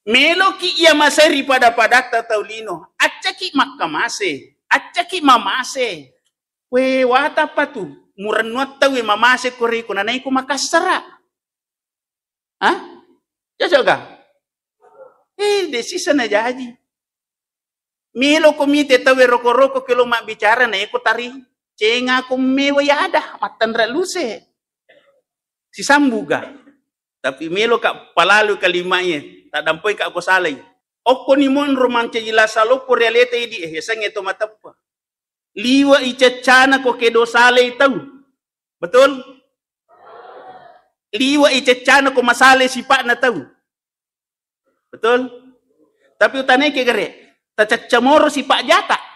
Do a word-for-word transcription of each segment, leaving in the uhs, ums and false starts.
Meloki iya maseri pada-padatta tau lino, accaki makkamase, accaki mamase. We, watappa tu murennuang tau e mamase ko riko, nanaiko makassara. Hah? Cocok ga? Eh, de sisa najaji. Melo ko mite tau e roko-roko ke lo mabbicara, na eko tari cenga ko mewa ya ada, mattanra luse. Sisambuga. Tapi melo ka palalu kalimat e, tadampoi ka ko salai. Okko ni monro mancaji lasa loppo rialeta idi, eh, yasengnge to mateppa. Liwa i ceccana ko kedo salai tau. Betul? Liwa i ceccana ko masalai sipa'na tau. Betul? Tapi utanai ke gare, tacacca moro sipa' jata.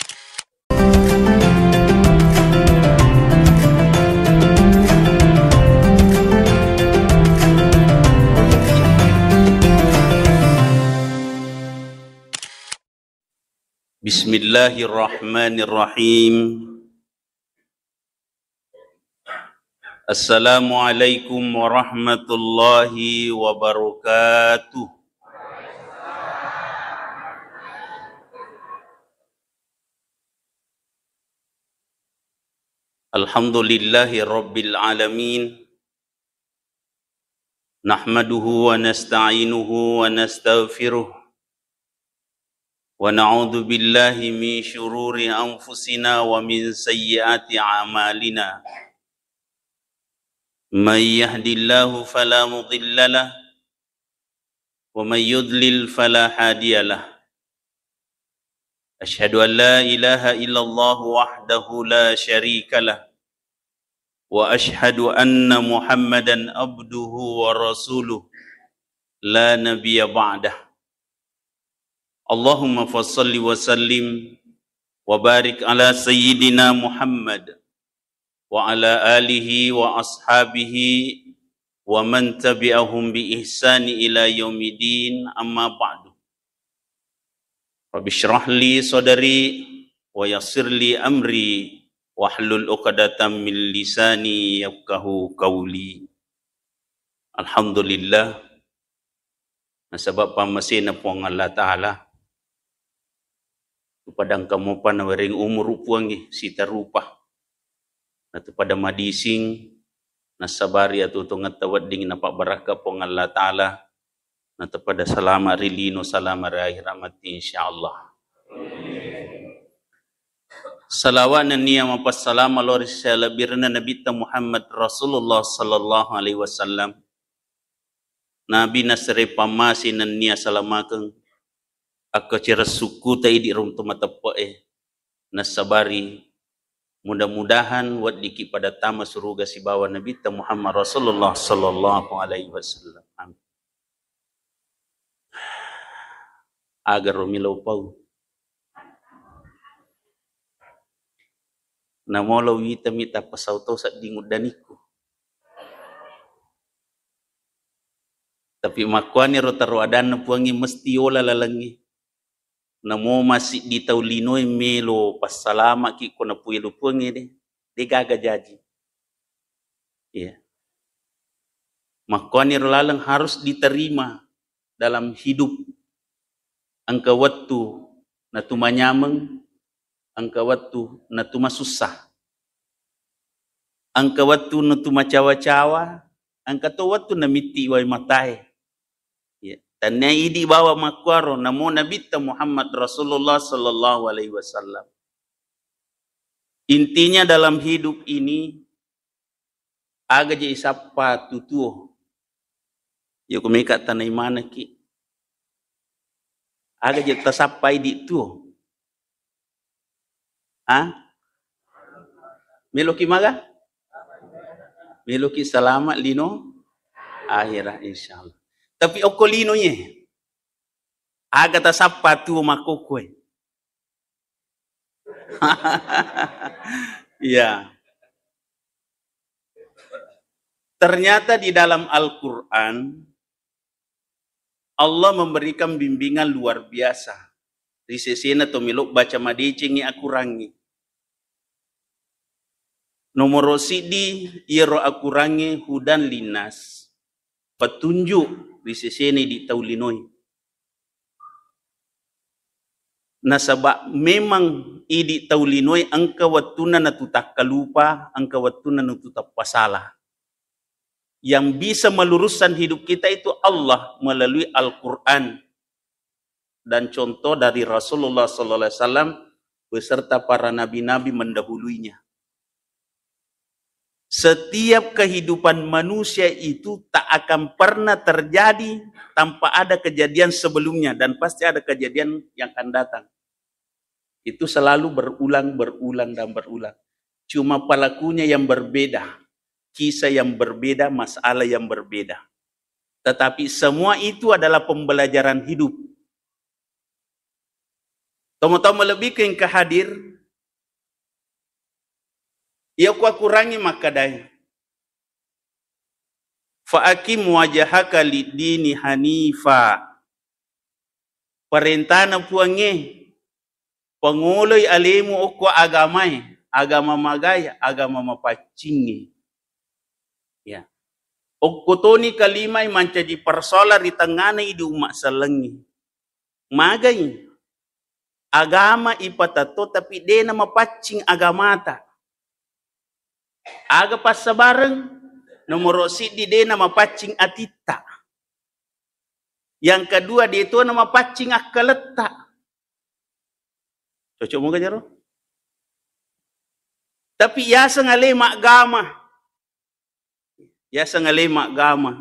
Bismillahirrahmanirrahim. Assalamualaikum warahmatullahi wabarakatuh. Alhamdulillahi rabbil alamin. Nahmaduhu wa nasta'inuhu wa nastaghfiruh. Wa na'udzu billahi min syururi anfusina wa min sayyiati a'malina. May yahdillahu fala mudilla lah, wa may yudlil fala hadiya lah. Asyhadu an la ilaha illallah wahdahu la syarika lah, wa asyhadu anna Muhammadan abduhu wa rasuluh, la nabiyya ba'dah. Allahumma fassalli wa sallim wa barik ala sayyidina Muhammad wa ala alihi wa ashabihi wa man tabi'ahum bi ihsani ila yaumiddin, amma ba'du. Rabbi shrah li sadri wa yassir li amri wahlul uqdatam min lisani yafqahu qawli. Alhamdulillah, nasaba pammasena Puang Allah Ta'ala, tu pada engka mopa nawereng umuru Puangnge sitarupa, natu pada madising, nassabari atuo-tuongetta wedding napabbarakka Puang Allah Ta'ala, natu pada salama ri lino, salama ri akhirat matti, insyaallah. Salawat nennia mapassalama lao ri salebbirenna Nabitta Muhammad Rasulullah sallallahu alaihi wasallam. Nabi nassare pammase nennia salamakeng, akkacere sukkuta idi runtu mateppe'e, nassabari mudah-mudahan weddikki pada tama suruga sibawa Nabitta Muhammad Rasulullah sallallahu alaihi wasallam. Amin. Agaro melo pau. Namolo witami tappa sauto sedding uddanikku. Tapi makkuani ro taro adanna Puangnge mesti yola lalengnge. Namo massiddi tau linoe melo passalamaki ko napuelo Puangnge de, de gaga jaji. Iya. Makkuani ro laleng harus diterima dalam hidup. Engka wettu natumanyameng, engka wettu natumasussa. Engka wettu natumacawa-cawa, engka to wettu namitti wai matae. Ya, tannia idi bawa makkuaro namo Nabitta Muhammad Rasulullah sallallahu alaihi wasallam. Intinya dalam hidup ini, aga je isappa tu tuo. Yako meka tanai manekki. Aga je tasappai di tuo. Ha? Meloki maga? Meloki salama lino akhirat, insyaallah. Tapi okko lino ye, aga tasappa tuo makkokkoe. Iya. Ternyata di dalam Al-Quran, Allah memberikan bimbingan luar biasa ri sesena to melo baca madecengi akurangnge. Nomoro siddi, iyaro akurangnge hudan linnas, petunjuk ri sesena idi tau linoe. Nasaba memang idi tau linoe engka wettunna natu takkalupa, engka wettunna natu tappasala. Yang bisa meluruskan hidup kita itu Allah melalui Al-Quran dan contoh dari Rasulullah sallallahu alaihi wasallam beserta para nabi-nabi mendahulunya. Setiap kehidupan manusia itu tak akan pernah terjadi tanpa ada kejadian sebelumnya, dan pasti ada kejadian yang akan datang. Itu selalu berulang, berulang, dan berulang. Cuma pelakunya yang berbeda, kisah yang berbeda, masalah yang berbeda. Tetapi semua itu adalah pembelajaran hidup. Tomo-tomo lebih ke engka hadir, iya kuakurangi makkadai. Fa aqim wajhaka lid-dini hanifa. Parentana Puangnge, pangoloi alemu okko agamae, agama magae, agama mapaccingnge. Ya. Okko toni kalimai mancaji persoalan ri tengngana idi umma sellengnge. Magai? Agama ipatetto tapi dena mapaccing agamata. Aga passabareng? Nomoro siddi, dena mapaccing atitta. Yang kedua, detona mapaccing akkaletta. Cocok moga jaro? Tapi yaseng ale maggama. Yaseng ale maggama.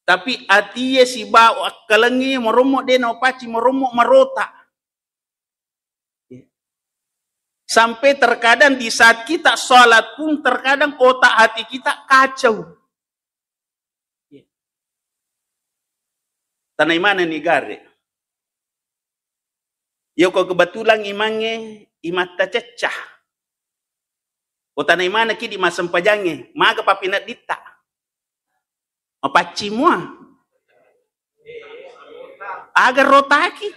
Tapi atie sibawa akkalengnge marommo dena mapaccing, marommo marota. Sampai terkadang di saat kita sholat pun terkadang otak hati kita kacau. Tanai mana ni gare? Yoko kebetulan imangnge imatta cecca. Ko tanai mana ki di masempajangnge, maga papinedditta? Mapaccing mua. Aga rotaki?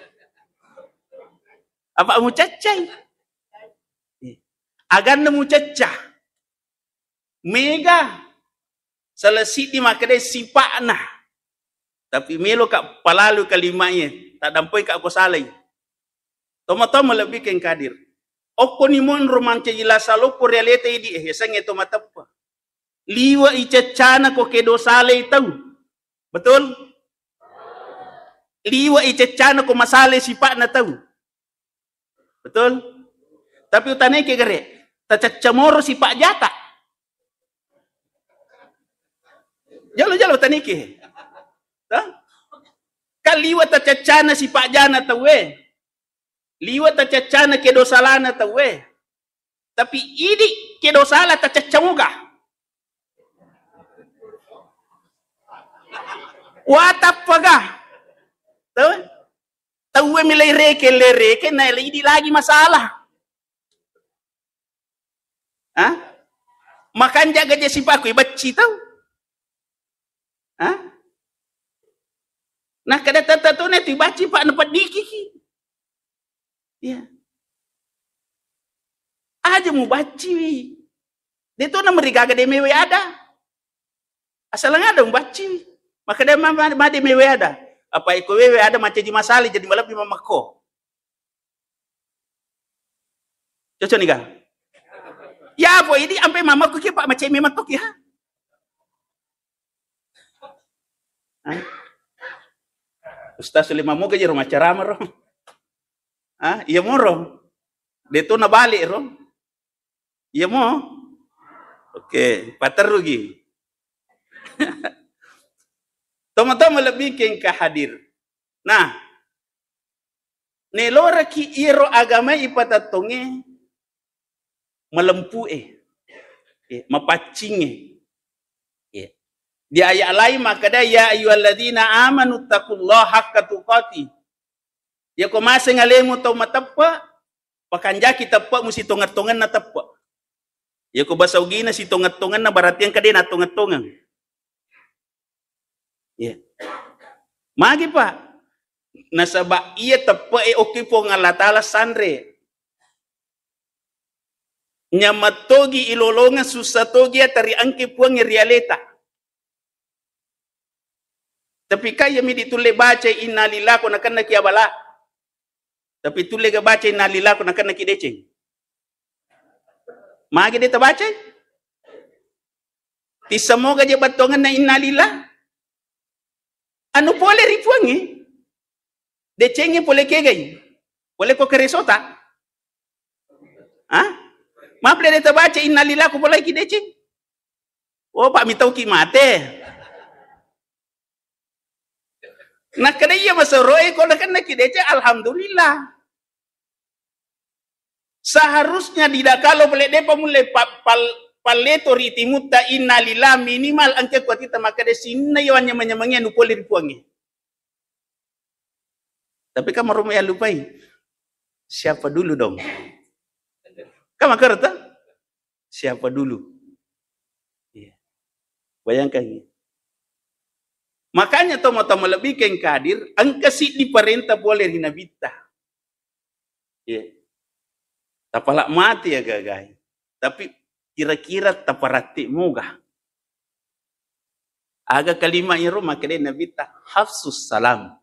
Apa mucaccai? Aganna mucacca. Mega. Salah siddi makkeda sipa'na. Tapi melo ka palalu kalimae, taddampoi ka ko salai. Toma-toma lebbi keng kadir. Okko ni monro mancaji lasa loppo ri aleta idi, eh, yasengnge to mateppa. Liwa i ceccana ko kedo salai tau. Betul? Liwa i ceccana ko masalai sipa'na tau. Betul? Tapi utanai ke gare, tacacca moro sipa jata. Jalo-jalo utanai ke. Tah? Kan liwa tacaccana sipa jana tauwe. Liwa tacaccana kedo salana tauwe. Tapi idi kedo sala tacacca moga. Watappaga. Tauwe? Tauwe milai reke, le reke, na idi lagi masalah. Hah? Makanja gaja sipaku ibacci tau. Hah? Nah, kada tata tu ne tu ibacci pak nepeddikiki. Iya. Aja mubacci wi. De to na merigaga de mewe ada. Asal ada mubacci wi. Maka de ma, ma, ma de mewe ada. Apa iko wewe ada macaji masali jadi malebbi mamakko. Cocok nih, Kak? Ya, apa ini sampai mamaku ki, Pak, macam memang tok ya. Hah? Ustaz Suleiman moga jero macarama ro. Hah? Iya moro. De to na balik ro. Iya mo? Oke, paterrugi. Toma-toma lebih ke engka hadir. Nah, neloraki iro agama ipatattonge malempu'e, eh, mapaccingnge. Eh. Di ayat lain makkeda, "Ya ayyuhalladzina amanu taqullaha haqqa tuqatih." Yako maseng alemu tau mateppa, pakanjaki teppe'mu sitongeng-tongenna teppe'. Yako basa ugina sitongeng-tongenna berarti engka de' nattongeng-tongeng. Iya. Magi, Pak? Nasaba iya teppe'e okki Puang Allah Taala sanre. Nyamattogi ilolongeng, sussa togi iya tariangke Puangnge ri aleta. Tapi kaya midi tulle baca innalillah ko nakennaki abala. Tapi tulle ga baca innalillahi ko nakennaki deceng? Magi de' tabacai? Tissemoga je battuangenna innalillah. Anu pole ri Puangnge. Decengnge pole kegai? Pole ko keresota? Hah? Mapele de' tabaca innalillah ko pole ki deceng? Oh, Pak, mitauki mate. Nakkeda iya masoroe ko nakennaki deceng, alhamdulillah. Seharusnya didakalo pale depa mulle pa-, pal-, palleto ri timutta innalillah minimal engka kuatitta makkeda sininna yo anyameng-nyamengnge anu pole ri Puangnge. Tapi kan marumai allupai. Siapa dulu dong? Kan makkeda ta? Siapa dulu? Iya. Bayangkan ini. Makanya tomo-tomo lebih keng kadir, engka siddi parenta pole ri nabitta. Iya. Tapala mati ya gagai. Tapi kira-kira taparatti moga. Aga kalimat iro makkeda nabitta hafsus salam.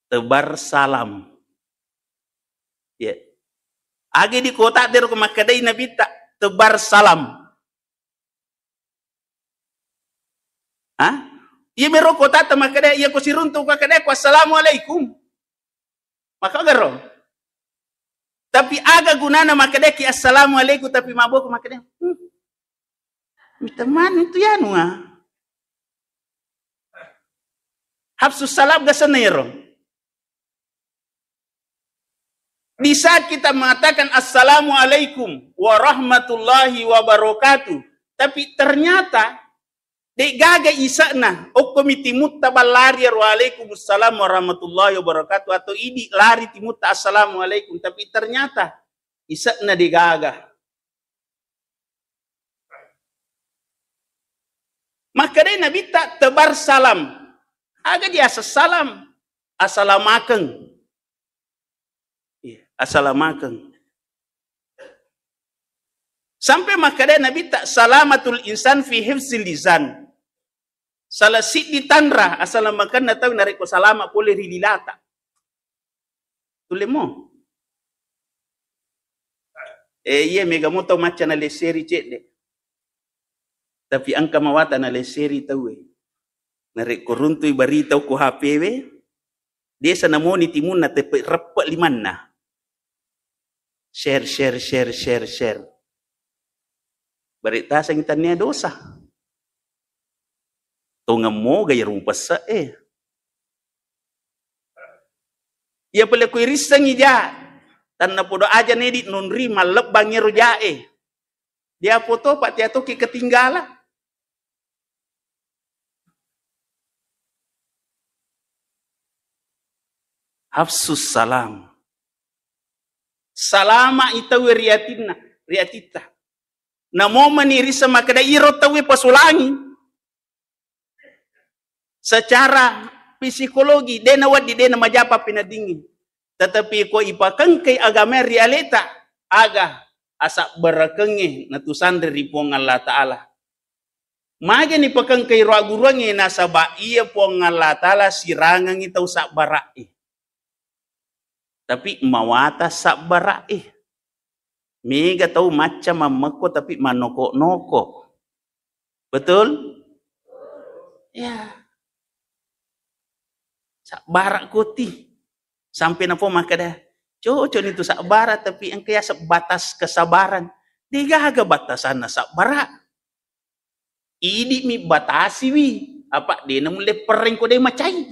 Tebar salam. Ya. Agi di kota dero ko makkedai nabitta tebar salam. Hah? Iya mero kota ta makkeda, iya ko siruntu ko makkeda ko assalamualaikum. Maka garo. Tapi aga gunana makkedaki assalamualaikum tapi maboko makkeda. Hmm. Mita manu tu yanu ah. Hafsus salam ga senna ero. Di saat kita mengatakan assalamualaikum warahmatullahi wabarakatuh, tapi ternyata de' gaga isa'na, okko mi timutta ballari ero waalaikumsalam warahmatullahi wabarakatuh, atau idi lari timutta assalamualaikum, tapi ternyata isa'na de' gaga. Makkedai nabitta tebar salam. Aga diaseng salam? Assalamakeng. Iya, assalamakeng. Sampai makkedai nabitta salamatul insan fi hifzil lisan. Salah siddi tanra assalamakenna tau narekko salama pole ri lilata. Tullemo. Eh, iya mega mo tau macca nalesseri cedde. Tapi engka mawata nalesseri tauwe. Narekko runtui barita ko H P we, desa namoni timunna teppe reppe limanna. Share, share, share, share, share. Barita seng tania dosa. Tongeng moga iyaro mupesse'e. Iya pale ko irissengngi ja, tanna podo aja nedi nonri mallebbang iyaro jae. Dia foto, Pak, tia toki ketinggalan. Hafsus salam. Salama itawe riatinna, riatitta. Namo mani risseng makkeda iro tauwe pasulangi. Secara psikologi, de' nawedding, de' namajapa peneddingngi. Tetapi ko ipakengkai agama ri aleta, aga asabbarakengnge natusanre ri Puang Allah Ta'ala. Magi nipakengkai ro aguruangnge, nasaba iya Puang Allah Ta'ala sirangengngi tau sabbara'e. Tapi mawata sabbara'e. Mega tau macca mammekko tapi mannoko-noko. Betul? Ya. Sabbara koti. Sampai napo makkeda, cocok ni tu sabbara tapi engka ya sebatas kesabaran. Degaga batasanna sabbara. Idi mi batasiwi, apa de namulle perreng ko de macai.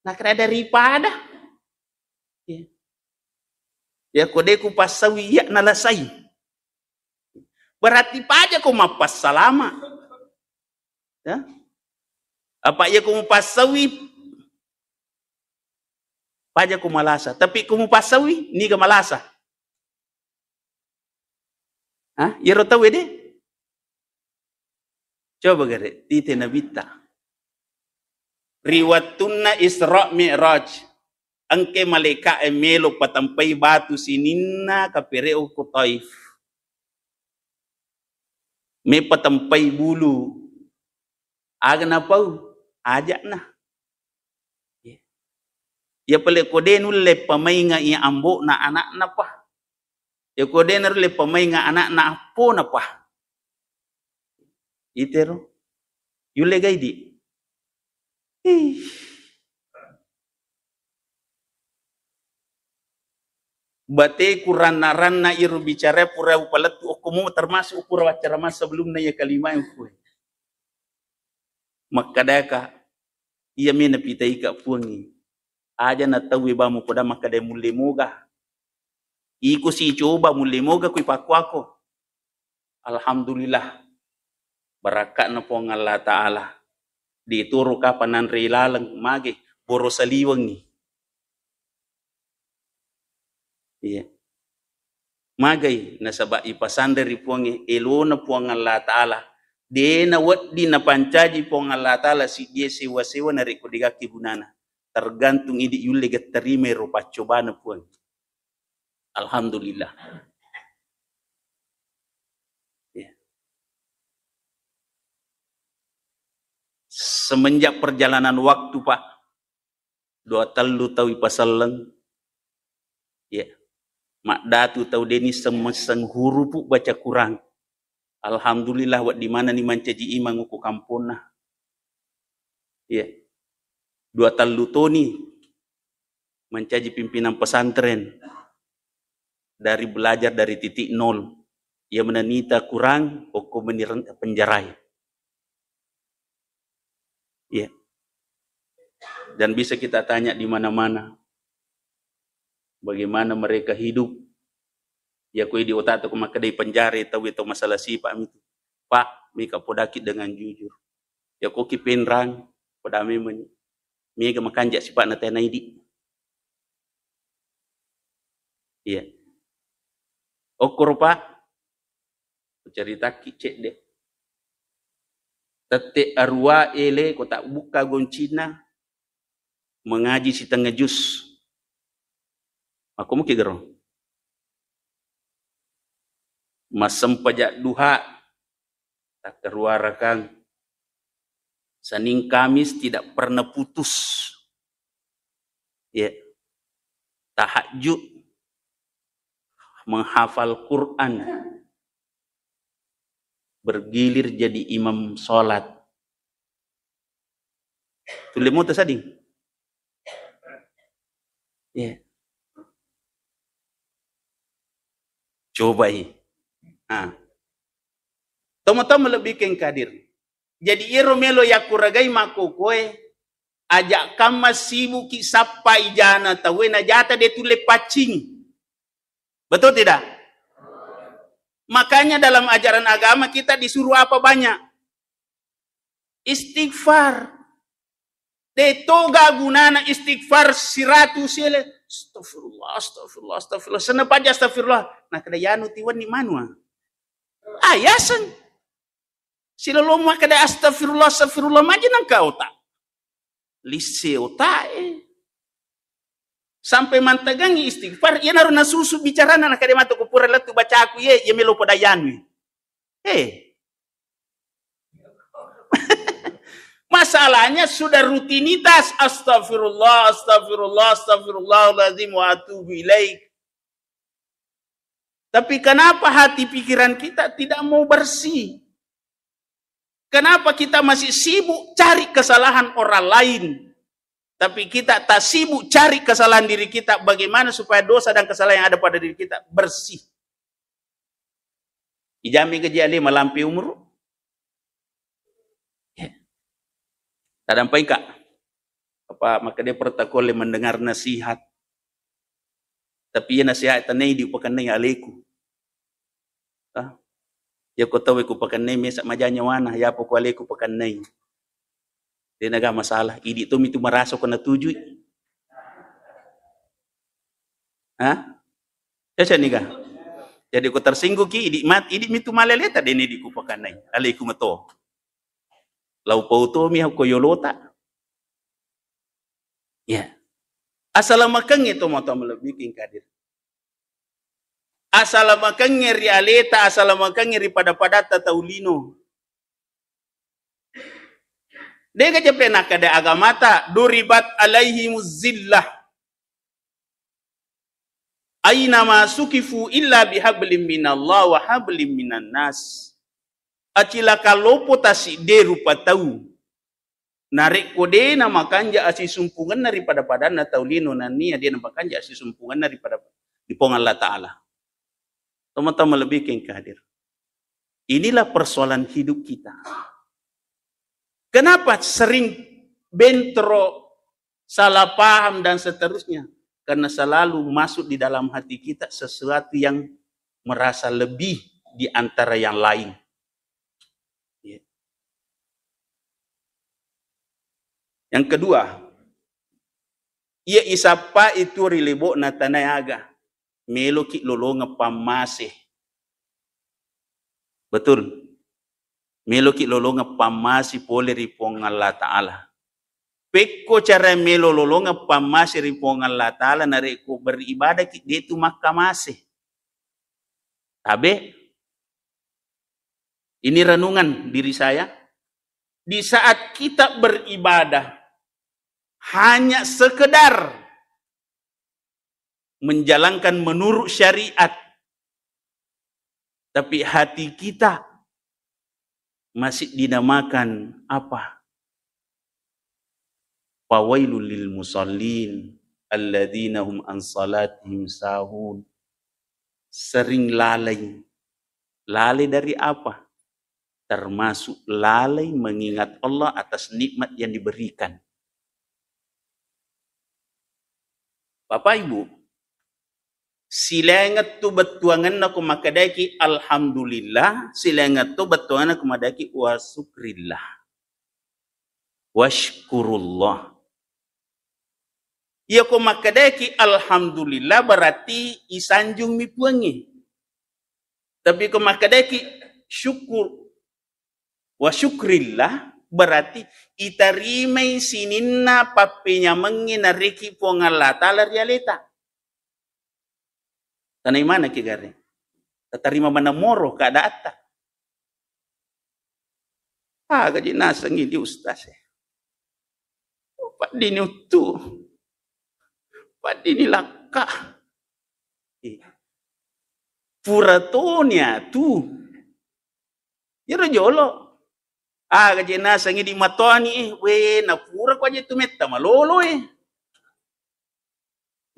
Nakkeda daripada. Ya. Ya ko de ku passawi iya nalasai. Berarti paja ko mappassalama. Ya. Apa iya ko mupassawi paja ko malasa. Tapi ko mupassawi niga malasa. Hah? Iyaro tauwe de? Coba gare, tite nabitta. Ri wettunna Isra Mi'raj, engke malaika'e melo patampai batu sininna kapere'o ko Taif. Me patampai bulu. Aga napau? Aja'na. Iya pale ko de nulle pamainga iya ambo'na ana'na pa. Iya ko de narulle pamainga ana'na appona pa. Itero. Yulle gaidi. Ih. Bateku ranna-ranna iro bicara pura upalettu okko mo termasuk pura waccara massa sebelumna iya kalima e. Makkadaka, iya me napitaika Puangnge. Aja na tauwe ba mupoda makkada mulle moga. Iko sicoba mulle moga kui pakkuako. Alhamdulillah. Barakka'na Puang Allah Ta'ala. Ditoro kapang nanre laleng mage, boro saliwengngi. Iya. Magai nasaba ipasanre ri Puangnge, elona Puang Allah Ta'ala. De nawedding napancaji Puang Allah Ta'ala siddie sewa-sewa narekko degakki gunana. Tergantung idi yulle gettarima ero paccobana Puang. Alhamdulillah. Ya. Semenjak perjalanan waktu, Pak, dua tellu tau ipaselleng, ya, maddatu tau de nisseng-messeng hurupu baca Quran. Alhamdulillah, wedding manenni mancaji imang ko kamponna. Ya. Dua tellu toni mancaji pimpinan pesantren dari belajar dari titik nol. Iya menenita Quran, okko meni ren-, penjarai. Iya. Dan bisa kita tanya di mana-mana. Bagaimana mereka hidup? Ya, ko idi otak tu ko makkeda penjara tau itu masalah sifat itu. Pak, mika podaki dengan jujur. Ya, ko ki penrang, poda memang mega makanja sifat na tena idi. Iya. Okkoro, Pak. Kucaritakki cedde. Tette arua ele ko tak buka goncina, mengaji sitengnga jus. Makko muki gero. Massempajak duha, takkaruarakang. Senin Kamis tidak pernah putus. Ya. Tahajud, menghafal Quran, bergilir jadi imam sholat. Tulle mota sading. Ya. Cobai. Ah. Tomo-tomo lebih keng kadir. Jadi iyaro melo yakkuragai makkokoe, aja kamma sibuki sappa ijana tauwe najata de tulle paccingi. Betul tidak? Makanya dalam ajaran agama kita disuruh apa banyak? Istighfar. De toga gunana istighfar siratu sele. Astagfirullah, astagfirullah, astagfirullah. Senna paja astagfirullah. Nah, kada yanu tiwenni manua. Ayaseng. Silolo makkeda astagfirullah, astagfirullah, maji nangka otak. Lisse otak e. Sampai mantegangi istighfar, iyanaro nasusu bicarana, nakade matu ko pura lettu bacaku ye, ye melo poda yanui. Eh. Masalahnya sudah rutinitas, astagfirullah, astagfirullah, astagfirullahaladzim wa atubu ilaik. Tapi kenapa hati pikiran kita tidak mau bersih? Kenapa kita masih sibuk cari kesalahan orang lain? Tapi kita tak sibuk cari kesalahan diri kita, bagaimana supaya dosa dan kesalahan yang ada pada diri kita bersih. Ijami gaji ale malampe umur. Ya. Tadampai ka. Apa makkeda pertakolle mendengar nasihat. Tapi iya nasihat tenai diupakennai aleku. Ah. Iya ko tauwe ku pakennai mesa maja nyawana, iya poko aleku pakennai. Denaga masalah, idi to mitu maraso ko natujui. Hah? Cocok niga? Jadi ko tersinggung ki, idi mat, idi mitu maleleta dene di ku pakennai. Aleku meto. Lau pautomi ko yolota. Ya. Asalamakeng itu mau tau melebihi kadir. Asalamakengnge ri aleta, asalamakengnge ri pada-padatta tau lino. Dega jeppe nakkeda agamata, duribat alaihimuz zillah. Aina ma sukifu illa bihablim minallah wa hablim minan nas. Acilaka lopo tasidde rupa tau. Narekko de namakanja asisumpungenna ri pada-padanna tau lino, nennia de namakanja asisumpungenna ri pada, ri Puang Allah Ta'ala. Teman-teman lebih keng hadir. Inilah persoalan hidup kita. Kenapa sering bentrok, salah paham, dan seterusnya? Karena selalu masuk di dalam hati kita sesuatu yang merasa lebih di antara yang lain. Ya. Yang kedua, iya isappa itu ri lebo'na tanae aga, meloki lolongeng pammase. Betul. Meloki lolongeng pammase pole ri Puang Allah Ta'ala. Pekko cara melo lolongeng pammase ri Puang Allah Ta'ala, narekko beribadaki, de tu makkamase. Tabe, ini renungan diri saya. Di saat kita beribadah hanya sekedar menjalankan menurut syariat, tapi hati kita masih dinamakan apa? Fawailul lil musallin alladzina hum an salatihim sahun. Sering lalai. Lalai dari apa? Termasuk lalai mengingat Allah atas nikmat yang diberikan. Bapak Ibu, silaingettu bettuangenna ko makkedaki alhamdulillah, silaingettu bettuangenna ko makkedaki wa syukrillah. Wasykurullah. Iya ko makkedaki alhamdulillah berarti isanjungmi Puangnge. Tapi ko makkedaki syukur, wa syukrillah, berarti itarimai sininna pappenyamengnge nareki Puang Allah Ta'ala ri aleta. Tanai maneng ki gare. Tatarima maneng moro keadaatta. Aga ji nasengngi di ustaz e. Paddini uttu. Paddini lakka. Eh. Pura toni atu. Iyaro jolo. Aga je nasengngi di matoani, eh, we, napura ko aja tu metta malolo, eh.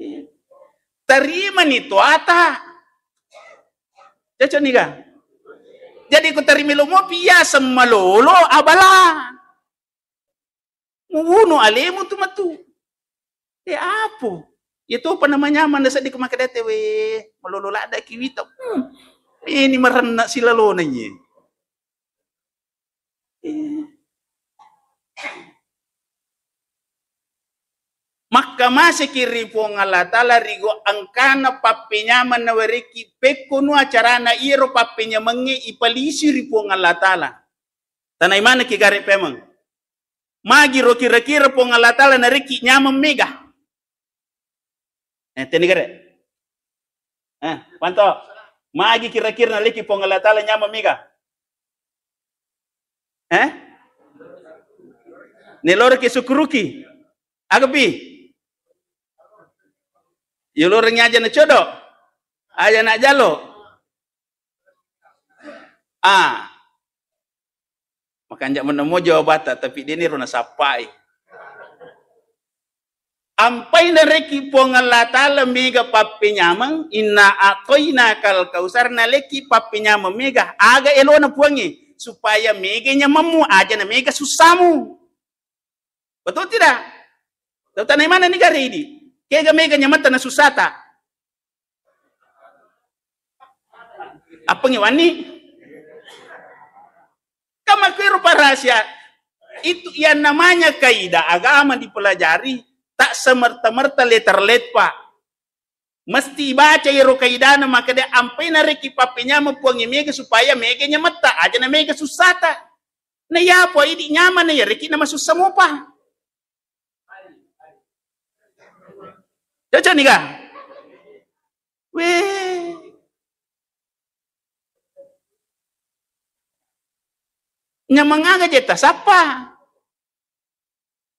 Eh. Tarimani toata. Cocok nih, Kang? Jadi ku tarima lomo piaseng malolo abala. Muwunu alemu tu matu. Eh, apo? Iya topa namanyameng na sedding ko makkedai te, we, malolo ladda ki wita. Hmm. Ini marenna silalona iye. Eh. Makkamaseki ri Puang Allah Ta'ala rigo engkana pappenyameng nawerekki, pekko nu acarana iyaro pappenyamengnge ipalisi ri Puang Allah Ta'ala. Tanai manekki gare pemeng. Magi ro kira-kira Puang Allah Ta'ala narekki nyameng mega? Eh, teni gare. Eh, Panto. Magi kira-kira naleki Puang Allah Ta'ala nyameng mega? Eh? Neloreki sukuruki. Aga pi? Yolorengngi aja na codo. Aja na jalo. Ah. Makanja menemo jawabatta, tapi deni ro nasappai. Ampai narekki Puang Allah Ta'ala mega pappenyameng, inna a'tainakal kautsar, naleki pappenyameng mega, aga elona Puangnge, supaya mega nyamemmu, aja na mega sussamu. Betul tidak? Tau tanai mana ni gare idi? Kega mega nyametta na sussata? Appengngi wani? Kan makkuero parahasia. Itu yang namanya kaidah agama dipelajari, tak semerta-merta letter-letter, Pak. Mesti baca iyaro kaidana makkeda, ampai narekki pappenyameng Puangnge mega supaya mega nyametta, aja na mega sussata. Na iya Puang idi nyameng na iyarekki na masussa mopa. Cocok nih, Kang? Weh. Nyameng aga je tasappa?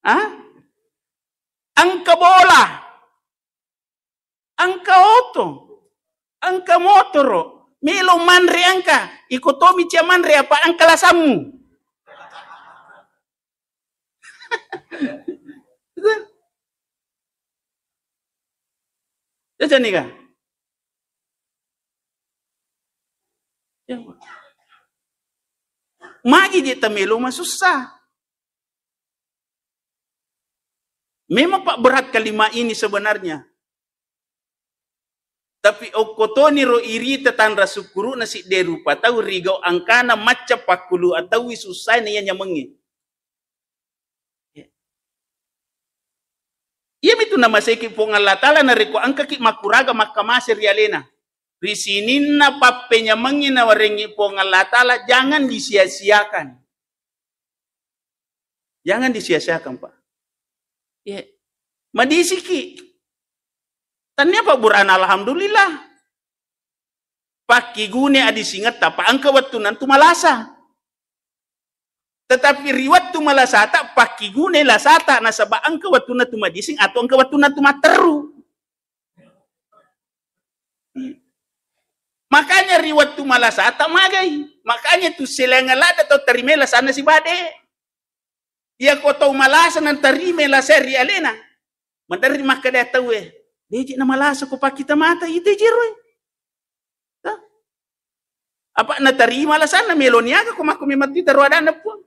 Ah? Engka bola. Engka O P to. Engka motoro, melo manre engka, iko tomi cia manre apa engka lasammu. Betul? Cocok nih, Kak? Ya. Magi je tamelo masussa. Memang, Pak, berat kalimat ini sebenarnya. Tapi okko toni ro irita tanra sukkuru'na sidde rupa tau rigau angkana macca pakkulu ataui sussai na iya nyamengnge. Iyamitu namaseiki Puang Allah Ta'ala narekko engkaki makkuraga makkamase ri alena. Ri sininna pappenyamengnge nawarengngi Puang Allah Ta'ala, jangan disia-siakan. Jangan disia-siakan, Pak. Iya. Madisiki. Tania pabburana, alhamdulillah. Pakkigune adisingetta, Pak, engka wettunna tu malasa. Tetapi ri wettu malasata, pakkigune lasata, nasaba engka wettunna tu madising atau engka wettunna tu matteru. Makanya ri wettu malasata magai. Makanya tu selain lada tau tarimai lasanna sibade. Iya ko tau malasa nantarimai lasa ri alena. Maderri makkeda tauwe, deje na malasa ko pakkita mata ite jeroi. Tah? Apa natarima lasanna melo niaga ko makko memang tita ro adanna Puang.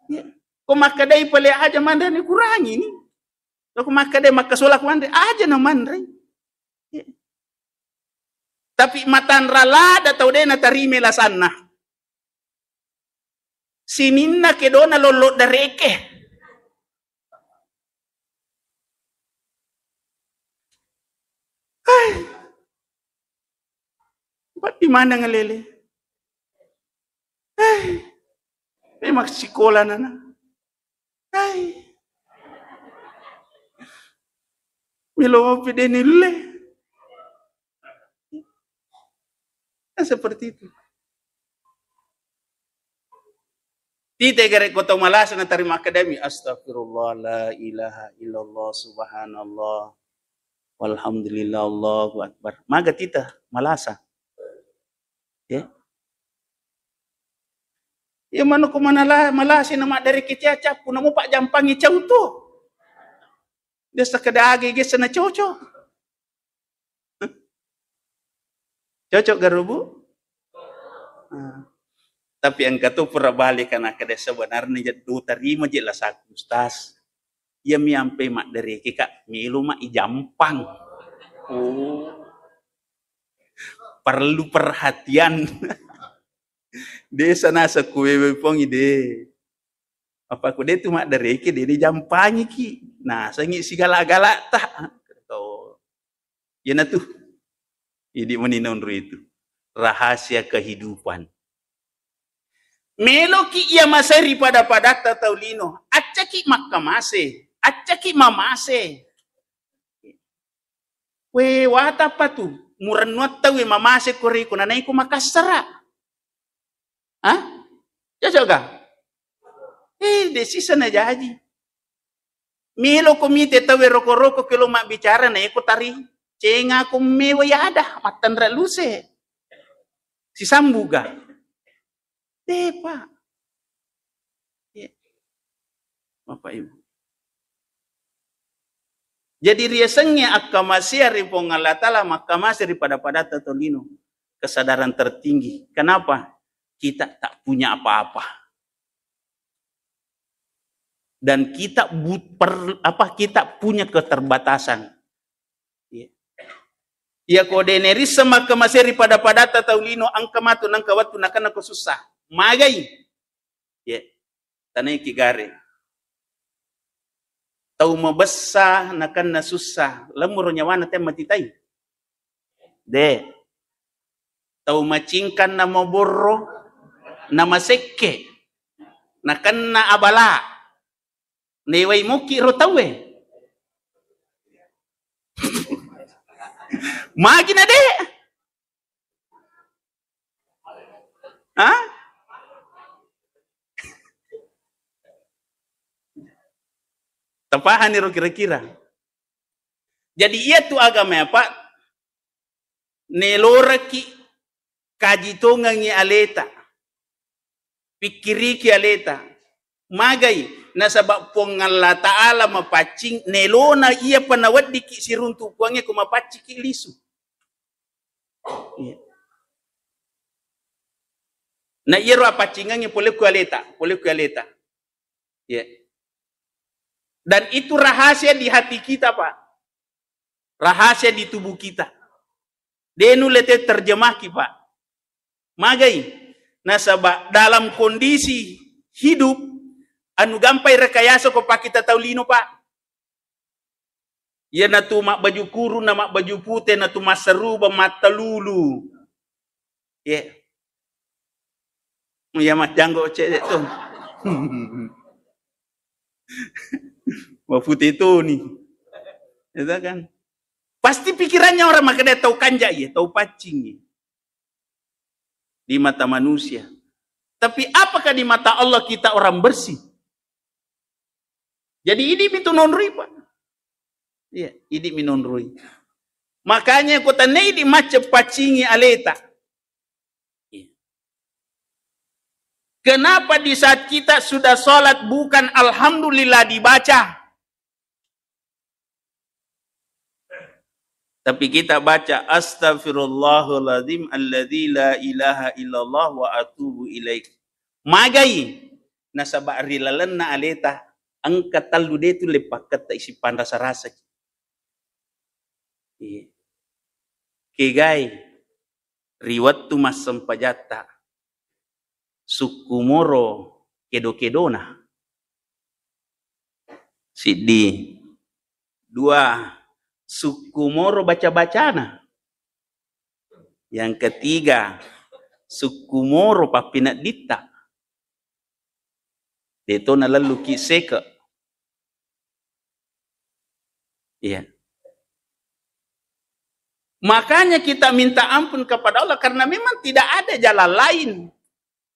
Iya. Ko makkedai pale aja manre ni kurangi ni. Ko makkedai makkasola ku manre aja na manre. Iya. Tapi matanra lada tau de natarima lasanna. Sininna kedona lollo dareke. Hai. Empat di mana ngelele? Hai. Memang sikola nana. Hai. Melo pede nille. Kan seperti itu. Tite gare ko tau malasa natarima akademi, astagfirullah, la ilaha illallah, subhanallah, walhamdulillah, Allahu akbar. Maga tita malasa. Ya. Ya manu ko manala, malasa na madare kitia capu namo pak jampangi cau tu. Dia sekeda age gesa na cocok. Cocok garo, Bu? Nah. Tapi engka tu pura balik kana kede sebenarnya je do tarima je lasaku, Ustaz. Iya mi ampe maddereke, Kak, melo ma ijampang. Oh. Perlu perhatian. Desa nasa kuwewe pongi de. Apa ku de tu maddereke de dijampangiki. Nasengi sigala-gala ta. Oh. Iyanatu. Idi mani naonro itu. Rahasia kehidupan. Meloki iya maseri pada-padatta tau lino. Accaki makkamase. Accaki mamase. We, watappa tu. Murennuatta we mamase ko reko nanaiko makassara. Hah? Cocok ga? Eh, de sisa na jaji. Melo ko mite tau e roko-roko ke lo mabbicara na eko tari. Cenga ko mewa yada, mattanra luse. Sisambuga. De, Pak. Iya. Bapak Ibu. Jadi riasengnge akkamasea ri Puang Allah Ta'ala, makkamase ri pada-padatta tolino. Kesadaran tertinggi. Kenapa? Kita tak punya apa-apa. Dan kita but-, per-, apa, kita punya keterbatasan. Iya. Iya ko de nerisseng makkamase ri pada-padatta tau lino, engka matu nengka wettu nakenna ko sussa. Magai. Iya. Tanaiki gare. Tau mabessa nakenna sussa, lemmuro nyawana te matitai. De. Tau macingkang na maborro, na masekke, nakenna abala, newai moki ro tauwe. Magi na de. Hah? Tapahani ro kira-kira. Jadi iya tu agama ya, Pak. Neloraki kaji tongengngi aleta. Pikkiriki aleta. Magai, nasaba Puang Allah Ta'ala mapaccing, nelona iyapa naweddiki siruntu Puangnge ko mapacciki lisu. Iya. Na iyaro apaccingengnge pole ku aleta, pole ku aleta. Iya. Dan itu rahasia di hati kita, Pak. Rahasia di tubuh kita. De nulle te terjemahki, Pak. Magai. Nasaba dalam kondisi hidup, anu gampai rekayasa ko pakkita tau lino, Pak. Iyanatu mabbaju kuru na mabbaju pute, natu masseruba mattalulu. Ye. Iya majjanggo cedde tu. Mapute toni. Itu kan. Pasti pikirannya orang makkeda tau kanja ye, tau paccing ye. Di mata manusia. Tapi apakah di mata Allah kita orang bersih? Jadi idi mi tu nonroi, Pak. Iya, idi mi nonroi. Makanya ko tanne idi macca paccingi aleta. Iya. Kenapa di saat kita sudah sholat bukan alhamdulillah dibaca? Tapi kita baca, "Astaghfirullahaladzim alladzi la ilaha illallah wa atubu ilaik." Magai, nasaba ri lalenna aleta engka tallu de tulle pakketta isi panrasa-rasaki. Iya. Kegai ri wettu massempajatta, sukkumoro kedo-kedona. Siddi. Dua, sukkumoro baca-bacana. Yang ketiga, sukkumoro pappinedditta. Deto nalelluki seke. Iya. Makanya kita minta ampun kepada Allah karena memang tidak ada jalan lain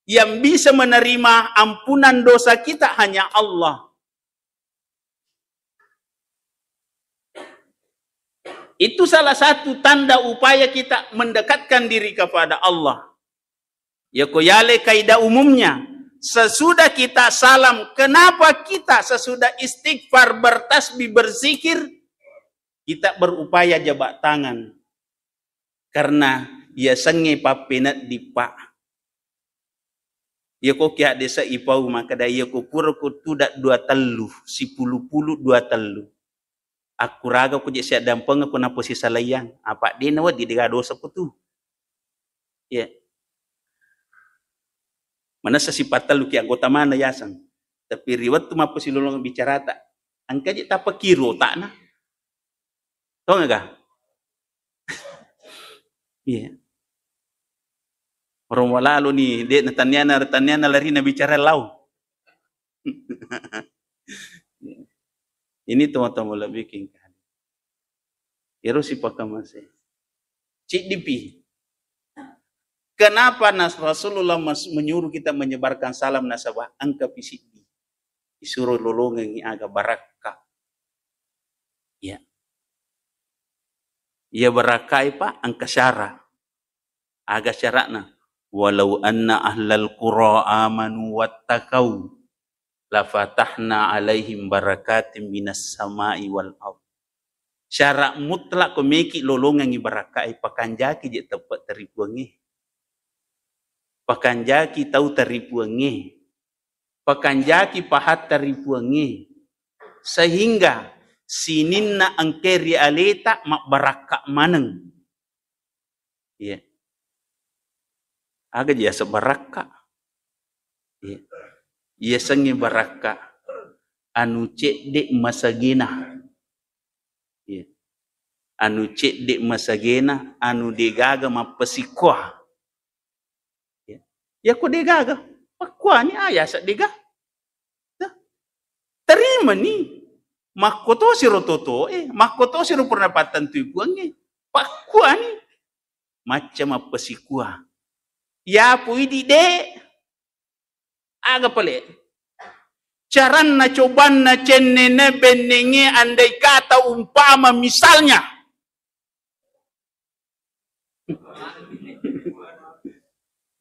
yang bisa menerima ampunan dosa kita, hanya Allah. Itu salah satu tanda upaya kita mendekatkan diri kepada Allah. Yako yale kaidah umumnya, sesudah kita salam, kenapa kita sesudah istighfar, bertasbih, berzikir, kita berupaya jabat tangan? Karena yasengnge pappeneddi, Pak. Yako ki addese ipau makkeda, yako pura ko tuda dua tellu, sipulu-pulu dua tellu. Akkuraga ko je siaddampengeng ko naposisalaiang, apa de nawedding dega dosa ko tu. Ya. Manessa sipattellu ki anggota mana yaseng. Tapi ri wettu mappasilolongeng bicarata, engka je tapakiro otakna. Tongega? Iya. Orang walalo ni, de natanniana, tanniana larina bicara lau. Ini teman-teman lebih king. Ero sipakamase. Ciddipi. Kenapa nas-, Rasulullah mas-, menyuruh kita menyebarkan salam nasaba engka pi siddi. Isuro lolongengi aga barakka. Ya. Ya barakkai, Pak, engka syara. Aga syara'na? "Walau anna ahlal qura amanu wattaqau lafatahna alaihim barakatim minas sama'i wal ard." Syara' mutlak ko meki lolongengi barakkae, pakanjaki je teppe' taripuangnge. Pakanjaki tau taripuangnge. Pakanjaki pahatta ri Puangnge, sehingga sininna engkae ri aleta mabbarakka maneng. Iya. Aga je yaseng barakka? Iya. Yasengnge barakka anu cedde masagena. Iya. Anu cedde masagena, anu degaga mappasikkoa. Ya. Yako degaga, pakkuani, ah, yaseng dega. Nah, terimani. Makkotosiro totoe, makkotosiro purana pattentui Puangnge. Pakkuani. Macca mappasikua. Yapo idi de. Aga pale? Caranna cobanna cennene bennenge andai kata umpama misalnya.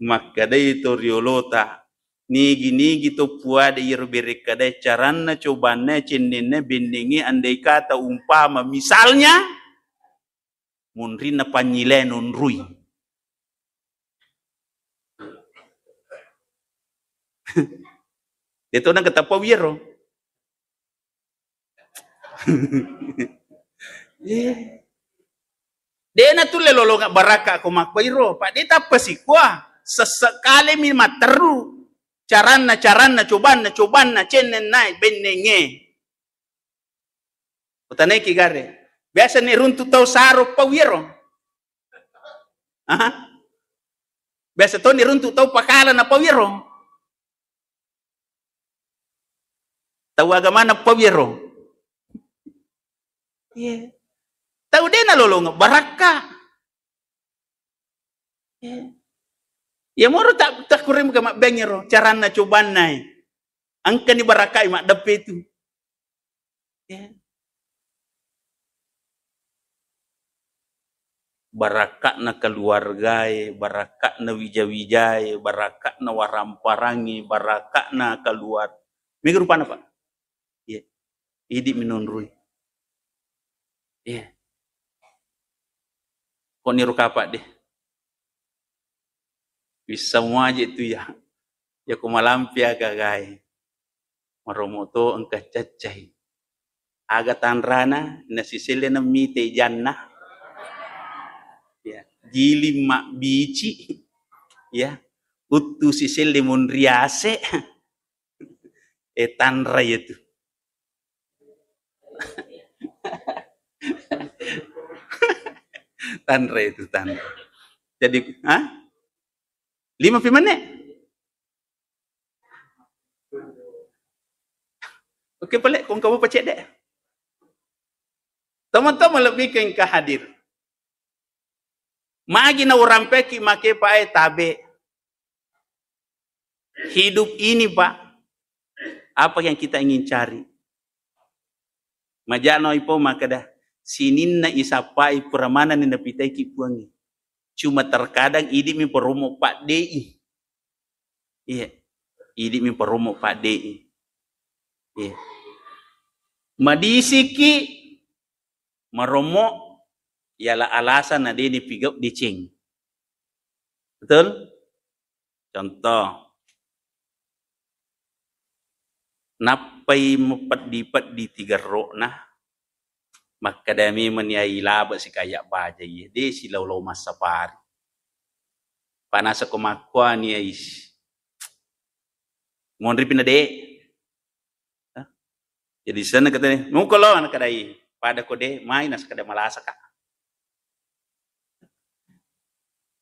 Makkedai to riolota, nigi-nigi to puada iyaro berekkadae caranna, cobanna, cennenna, bennengnge, andai kata umpama misalnya monrinna panynyilea nonroi. Deto na ketappa wiro. Eh. De natulle lolonga barakka ko makkuairo, pa de tappa sikua, sesse kalemi matteru. Caranna, caranna, cobanna, cobanna, cennenna, bennengnge. Utanaiki gare. Biasa ni runtu tau saro pau iyaro. Aha. Biasa to ni runtu tau pakala na pau iyaro. Tau agamana pau iyaro. Iya. Tau de nalolonga barakka. Iya. Iya moro tak takkurem ke mabbengero caranna cobanna e. Engkani barakkai maddeppe tu. Iya. Barakka'na keluargae, barakka'na wija-wijae, barakka'na waramparangnge, barakka'na keluar-, mega rupanna, Pak? Iya. Idi minonroi. Iya. Koni ro kapang de. Wisseng muaje tu ya. Ya ko malampe aga gae. Maromo to engka caccai. Aga tanrana nasiselle na mite janna. Ya, giling mabbici. Ya, uttu siselle monriase. Eh, tanra ya tu. Tanra itu, tanra. Jadi, ha? Lima pi menit? Oke, pale, kong kamu pacedde. Teman-teman lebih ke engka hadir. Magi na urampeki make pae tabe. Hidup ini, Pak, apa yang kita ingin cari? Majano ipo makkeda, sininna isappai pura manenni napitaiki Puangnge. Cuma terkadang idi'mi paromo paddei. Iya. Idi'mi paromo paddei. Iya. Madisiki maromo yala alasan na deni pigau deceng. Betul? Contoh, nappai mapeddi-peddi tigerro'na, makkeda memang ni ai labe sikaya baja iye, de silau-lau massapari. Panasa ko makkuani ais. Monri pina de. Hah? Jadi senna katanya, "Muko lo," nakadai. Pada ko de, mai naskada malasa ka.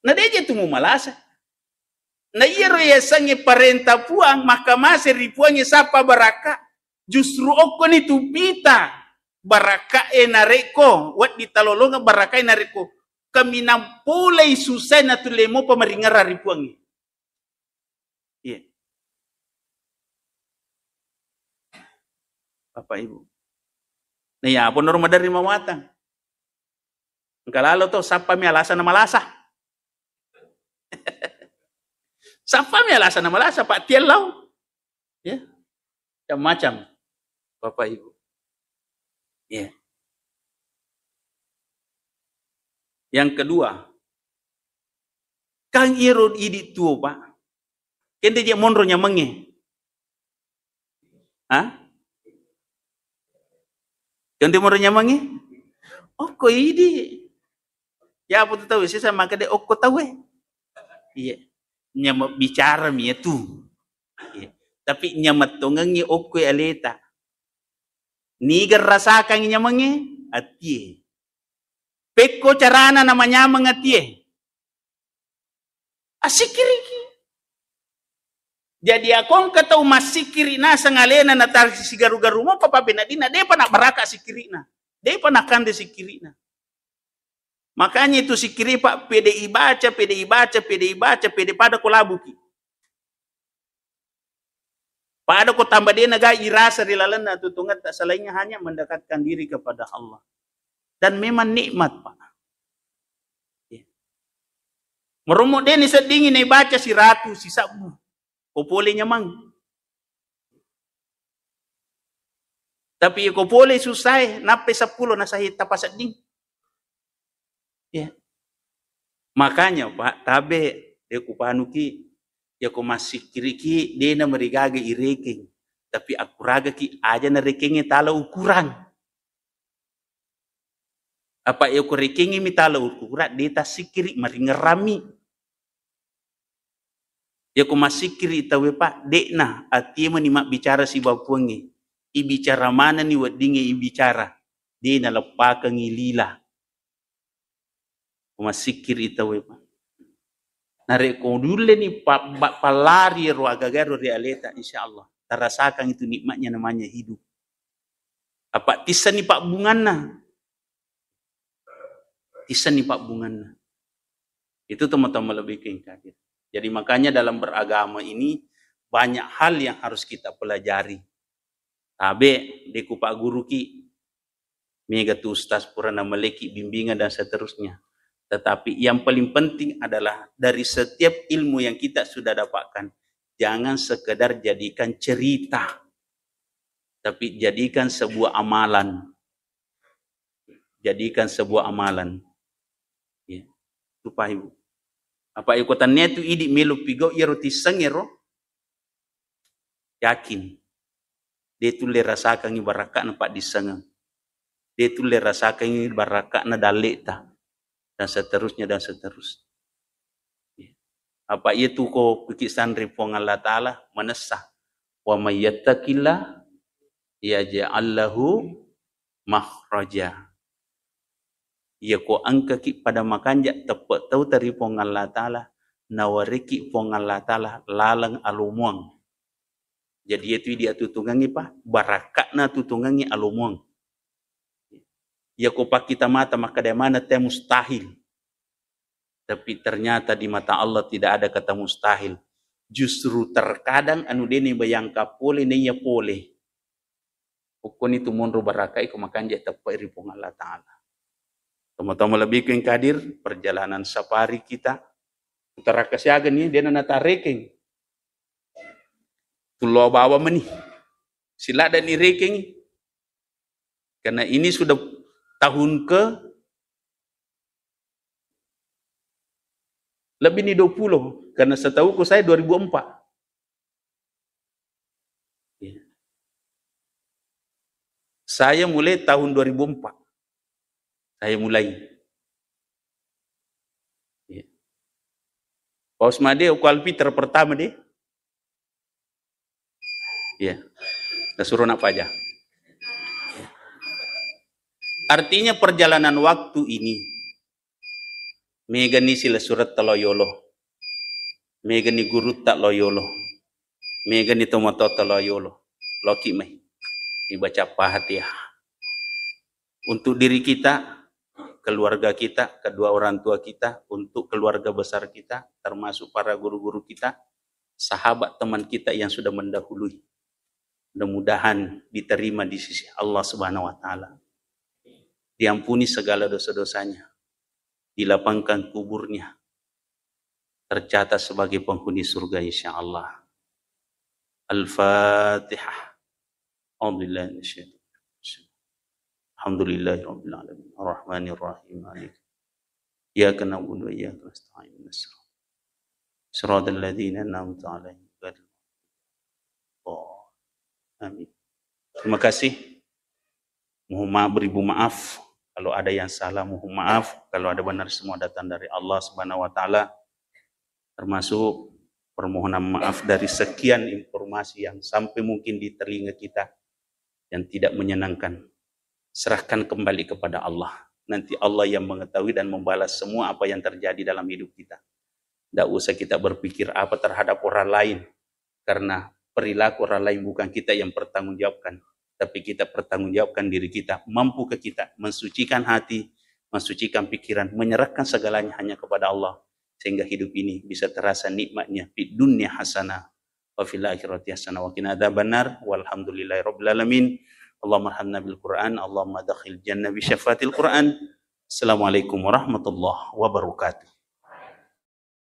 Na de je tu mu malasa. Na iyaro yasengnge parenta Puang, makkamase ri Puangnge sappa barakka. Justru okkoni tu pita barakka e narekko, weddi talolonga barakka e narekko kaminang polei susae natulle mopa maringerra ri Puangnge. Iya. Bapak Ibu. Nah, ya, apa nur maderri mawatang? Engka lalo to, sappami alasan na malasa. Sappami alasan na malasa, Pak, tiellau. Ya. Macam-macam, Bapak Ibu. Ya. Yang kedua, kan iro idi tuo, Pak. Kende je monro nyamengnge. Hah? Kende monro nyamengnge? Okko idi. Ya, apa tu tau sesa makkeda okko tauwe. Iya. Nyameng bicara mi tu. Iya. Tapi nyameng tongengngi okko aleta. Niga rasakangngi nyamengnge? Atie. Pekko carana namanyameng atie? Assikkiriki. Jadi, akongka tau massikkiri naseng alena natarisi sigaru-garu mopa, pabenadina depa nabbaraka sikkirina. Depa nakande sikkirina. Makanya itu sikkiri, Pak, pede ibaca, pede ibaca, pede ibaca, pede pada ko labuki. Pada ko tamba de naga irasa ri lalenna tutungetta, selainnya hanya mendekatkan diri kepada Allah. Dan memang nikmat, Pak. Ya. Merommo de' ni seddingi na ibaca siratu, sisabbu. Ko pole nyamang. Tapi ko pole susae, nappai seppulo na sahi tapasedding. Ya. Makanya, Pak, tabe, de' kupanuki, ya ko massikkiriki, de' na marigaga irekeng. Tapi akkuragaki aja na rekengnge tala ukuran. Apa iya ko rekengnge mi tala ukuran, de' tassikkiri, maringerrami. Iya ko massikkiri tauwe, Pak, de'na atie mani mabbicara sibawa Puangnge. Ibicara manenni weddingnge ibicara. De' naleppakengngi lila. Ko massikkiri tauwe, Pak. Narekko udulleni pa-, pa-, pallari ero agaga ero ri aleta, insya Allah. Tarasakan itu nikmatnya namanya hidup. Apa tissenni pabbunganna? Tissenni pabbunganna. Itu teman-teman lebih ke hadir. Jadi makanya dalam beragama ini banyak hal yang harus kita pelajari. Tabe, de' kupagguruki. Mega tu ustaz pura namaleki bimbingan dan seterusnya. Tetapi yang paling penting adalah dari setiap ilmu yang kita sudah dapatkan, jangan sekedar jadikan cerita, tapi jadikan sebuah amalan. Jadikan sebuah amalan. Ya. Rupa ibu. Apa iko tannia tu idi melo pigau iyaro tisseng ero, yakin. De' tulle rasakangngi barakka'na paddissengeng. De' tulle rasakangngi barakka'na dalle'ta. Dan seterusnya, dan seterusnya. Apa iya tu ko piki sanre Puang Allah Ta'ala manessa. Wa may yattaqillah yaj'al lahu makhraja. Iya ko engkaki pada makanja teppe tauta ri Puang Allah Ta'ala, nawareki Puang Allah Ta'ala laleng alomuang. Jadi iya tu idi atutungengngi, Pak, barakka'na atutungengngi alomuang. Iya ko pakkita mata makkeda maneng teh mustahil. Tapi ternyata di mata Allah tidak ada kata mustahil. Justru terkadang anu de' ni bayangka pole naiya pole. Ukkoni tu monro barakai ko makanja teppe ri Puang Allah Ta'ala. Tama-tama lebih ku yang hadir, perjalanan safari kita. Utara kesiaga ni, de' na natarekeng. Tullo bawa meni. Sila dan irekeng. Karena ini sudah tahun ke lebih ni dua puluh. Karena setahuku saya dua ribu empat. Ya. Saya mulai tahun dua ribu empat. Saya mulai. Ya. Paus made, aku alfi ter pertama deh. Ya. Kita suruh nak paja. Artinya perjalanan waktu ini, megani silessuretta lo yolo, megani gurutta lo yolo, megani tomatoatta lo yolo, loki mai ibaca Fatihah. Untuk diri kita, keluarga kita, kedua orang tua kita, untuk keluarga besar kita, termasuk para guru-guru kita, sahabat teman kita yang sudah mendahului. Mudah-mudahan diterima di sisi Allah Subhanahu wa Ta'ala. Diampuni segala dosa-dosanya. Dilapangkan kuburnya. Tercatat sebagai penghuni surga, insya Allah. Al-Fatihah. A'udzubillahi minasyaitonir rajim. Alhamdulillahirabbil alamin. Arrahmanirrahim. Malik. Iyyaka na'budu wa iyyaka nasta'in. Ihdinas siratal ladzina an'amta 'alaihim ghairil maghdubi 'alaihim waladdallin. Amin. Terima kasih. Mohon maaf, beribu maaf. Kalau ada yang salah, mohon maaf. Kalau ada benar, semua datang dari Allah Subhanahu wa Ta'ala. Termasuk permohonan maaf dari sekian informasi yang sampai mungkin di telinga kita yang tidak menyenangkan. Serahkan kembali kepada Allah. Nanti Allah yang mengetahui dan membalas semua apa yang terjadi dalam hidup kita. Tidak usah kita berpikir apa terhadap orang lain. Karena perilaku orang lain bukan kita yang pertanggungjawabkan, tapi kita pertanggungjawabkan diri kita. Mampukah kita mensucikan hati, mensucikan pikiran, menyerahkan segalanya hanya kepada Allah, sehingga hidup ini bisa terasa nikmatnya, fid dunya hasanah wa fil akhirati hasanah wa qina adzabannar. Walhamdulillahirabbil alamin. Allahumma arhamna bil Qur'an, Allahumma dakhil jannah bi syafaatil Qur'an. Assalamualaikum warahmatullahi wabarakatuh.